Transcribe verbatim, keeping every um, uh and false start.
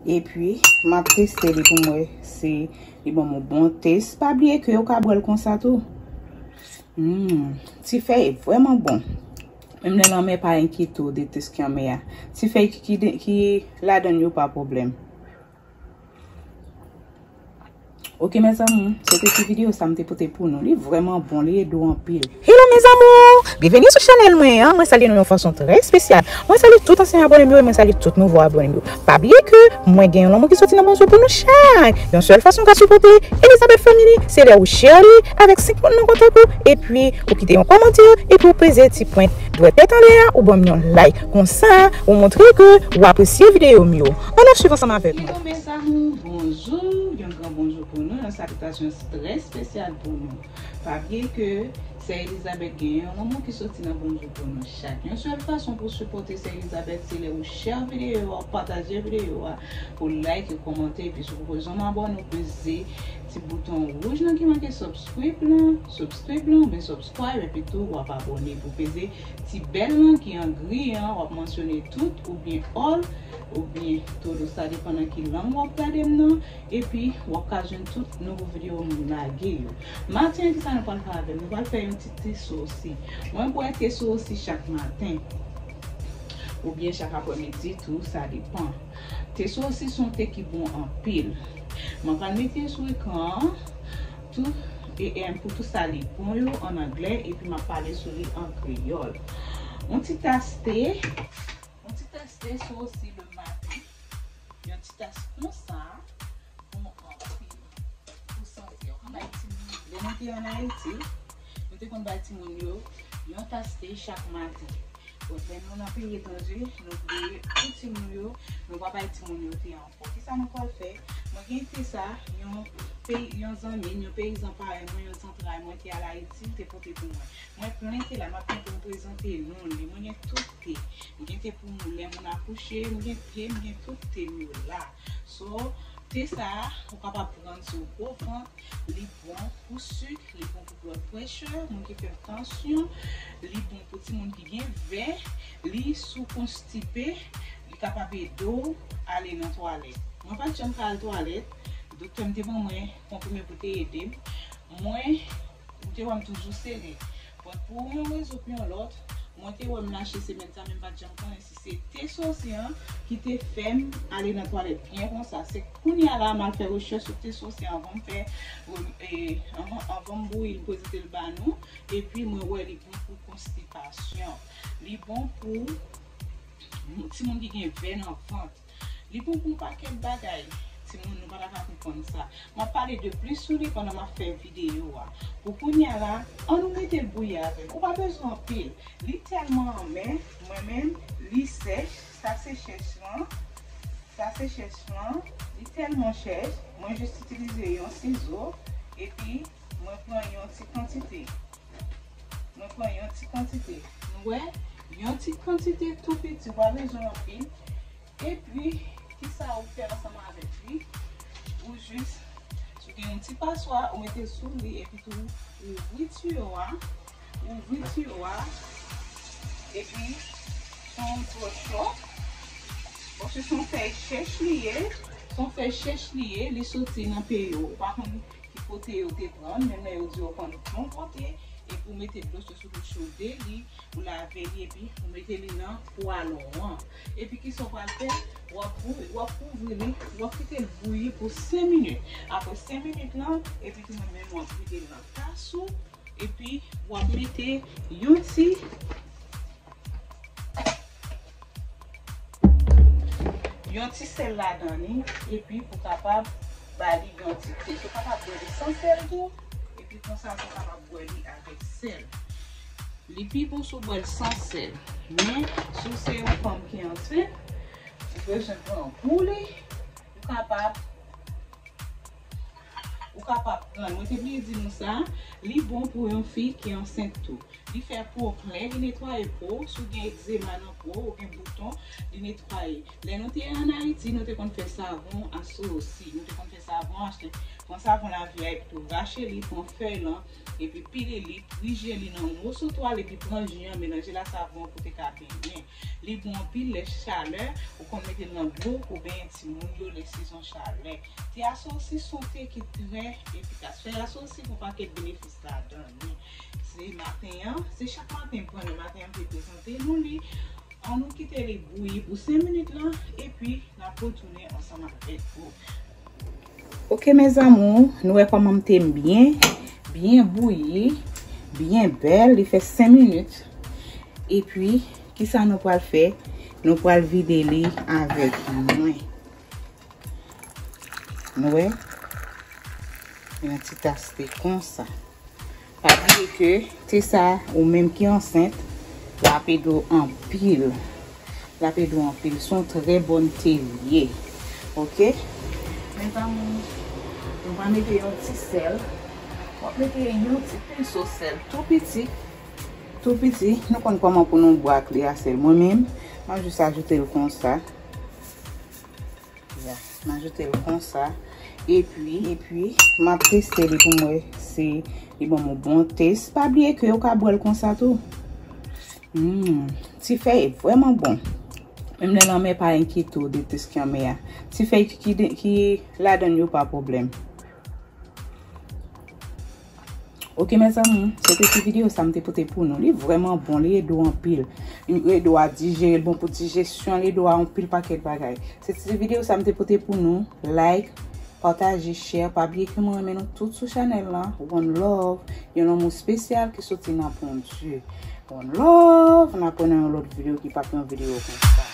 Epi, m ap teste li pou m wè si li ban m yon bon tès. Pa bliye ke ou ka bwè l konsa tou. Hmm, ti fèy vrèman bon. Menm lè lanmè pa enkyete w de tès ki anmè a. Ti fèy ki, ki, ki ladan l yo pa pwoblèm. Ok, mes amours, se te ti videyo sa m te pote pou nou. Li vrèman bon, li ede w anpil. Hello, mes amours! Byenveni sou chanèl mwen an. Mwen salye nou yon fason trè espesyal. Mwen salye tout ansyen abòne m yo e mwen salye tout nouvo abòne m yo. Pa bliye ke mwen gen yon lanmou ki soti nan bon zye pou nou chak. Yon sèl fason w ka sipòte Elizabeth Family, se lè ou share li avèk senk moun nan kontak ou, epi ou kite yon kòmantè, epi ou peze ti pwent dwèt tèt anlè a, ou ban m yon like. Konsa, ou montre ke ou apresye videyo m yo. Ann al swiv ansanm avèk mwen. Hello, mes amours, bonjou. Yon gran bonjou pou nou, yon salitasyon trè espesyal pou nou. Pa bliye ke Sè Elizabeth gen yon lanmou ki soti nan bon zye pou nou chak. Yon sèl fason pou sipòte Sè Elizabeth, se lè ou share videyo a, ou pataje videyo a, ou like, ou kòmante, epi si w poko janm abòne, ou peze ti bouton wouj lan ki make subscribe lan, subscribe lan, oubyen subscribe, epi tou w ap abòne. Epi w peze ti bèl lan ki an gri an, w ap mansyone tout, oubyen all, oubyen todo, sa depann nan ki lang w ap gade m nan, epi w ap ka jwenn tout nouvo videyo m lage yo. Maten an, kisa nou pral fè avè m? Nou pral fè yon ti te sosi. Mwen bwè te sosi chak maten, oubyen chak aprèmidi tou, sa depann. Te sosi se yon te ki bon anpil. Mwen pral mete sou ekran an tou, e, e, pou tout sa li bon yo an anglè, epi m ap pale sou li an kreyòl. Yon ti tas te, yon ti tas te sosi le maten. Yon ti tas konsa, bon anpil pou sante. Ou ka bay timoun. Lè nou te ann Ayiti, nou te konn bay timoun yo yon tas te chak maten. Bon, lè nou nan peyi etranje, nou bliye pou timoun yo, nou pa bay timoun yo te ankò. Kisa nou pral fè? Mwen gen te sa, yon peyi, yon zanmi m, yon peyizan parèy mwen, yon zantray mwen te al Ayiti, li te pote pou mwen. Mwen plen te la, m ap gen pou m prezante nou li. Mwen gen tout te. M gen te pou moun, lè moun akouche, m gen te, m gen tout te m yo la. So, te sa a, ou kapab pran l sou gwo vant, li bon pou sik, li bon pou blood pressure, moun ki fè tansyon, li bon pou timoun ki gen vè, li si w konstipe, li kapab ede w ale nan twalèt. Mwen pa t janm ka al twalèt, doktè m te ban mwen konprime pou te ede m. Mwen, ou te wè m toujou sere. Bon, pou yon rezon pou yon lòt, mwen te wè m lache semèn sa, men m pa t janm konnen si se te sosi an ki te fè m ale nan twalèt byen konsa. Se kounye a la m al fè rechèch sou te sosi an anvan m fè, e, anvan, anvan m bouyi l, m prezante l ba nou. Epi mwen wè li bon pou konstipasyon. Li bon pou timoun ki gen vè nan vant. Li bon pou yon pakèt bagay. Timoun, nou pa ta ka konprann sa. M ap pale de plis sou li pandan m ap fè videyo a. Pou kounye a la, ann nou mete l bouyi avè m. Ou pa bezwen anpil. Li tèlman anmè, mwen menm, li sèch. Sa se chèch lan. Sa se chèch lan. Li tèlman chèch, mwen jis itilize yon sizo, epi mwen pran yon ti kantite. Mwen pran yon ti kantite. Nou wè? Yon ti kantite tou piti, ou pa bezwen anpil. Epi, kisa ou fè ansanm avèk li? Ou jis, si w gen yon ti paswa, ou mete l sou li, epi tou, ou ouvri tiyo a, ou ouvri tiyo a, epi, se yon dlo cho, paske se yon fèy chèch li ye, se yon fèy chèch li ye, li soti nan peyi yo. Ou pa konn ki kote yo te pran l, menm lè yo di yo pran l yon kote, epi ou mete dlo cho sou li, chode li, ou lave li, epi ou mete li nan pwalon an. Epi kisa w pral fè? W ap bou-, w ap kouvri li, w ap kite l bouyi pou senk minit. Apre senk minit lan, epi tou menm, menm w ap vide l nan tas ou, epi w ap mete yon ti yon ti sèl ladan li, epi pou kapab ba li yon ti tès. Ou kapab bwè li san sèl tou, epi konsa tou kapab bwè li avèk sèl. Li pi bon si w bwè l san sèl. Men, si w se yon fanm ki ansent, ou bezwen pran gou li, ou kapab Ou kapab pran, mwen te bliye di nou sa, li bon pou yon fi ki ansent tou. Li fè po klè, li netwaye po, si w gen egzema nan po, ou gen bouton, li netwaye. Lè nou te an Ayiti, nou te konn fè savon a sosi, nou te konn fè Savon, achte, pran savon lavi a epi tou rache li, pran fèy lan, epi pile li, prije li nan yon moso twal epi pran ji an, melanje l a savon pou te ka benyen. Li bon anpil lè chalè, ou konn mete l nan dlo pou benyen timoun yo lè sezon chalè. Te a se osi se yon te ki trè efikas. Fèy a se osi gon pakèt benefis ladan li. Se maten an, se chak maten m pran li, maten an m te prezante nou li. An nou kite li bouyi pou senk minit lan, epi n ap retounen ansanm avèk ou. Ok mes amours, nou wè kòman m te byen, byen bouyi, byen bèl, li fè senk minit. Epi, kisa nou pral fè? Nou pral vide li avèk mwen. Nou wè? Yon ti tas te konsa. Pa bliye ke te sa, ou menm ki ansent, l ap ede w anpil. L ap ede w anpil. Se yon trè bòn te li ye. Ok? Mes amours, nou va mete yon ti sèl. W ap mete yon ti penso sèl tou piti. Tou piti. Nou konn kòman pou nou bwè ak li a sèl. Mwen menm, m ap jis ajoute l konsa. Ya, m ajoute l konsa. Epi, epi, m ap teste li pou m wè si li ban m yon bon tes. Pa bliye ke ou ka bwè l konsa tou. Hmm, ti fèy vrèman bon. Menm lè lanmè pa enkyete w de tes ki anmè a. Ti fèy ki, ki, ki ladan l yo pa pwoblèm. Ok mes amours, se te ti videyo sa m te pote pou nou. Li vrèman bon, li ede w anpil. Li ede w a dijere, li bon pou dijesyon, li ede w a anpil pakèt bagay. Se ti videyo sa m te pote pou nou. Like, pataje, share. Pa bliye ke mwen renmen nou tout sou chanèl lan. One love, yon lanmou espesyal ki soti nan Bondye. One love, n ap wè nan yon lòt videyo ki p ap yon videyo konsa.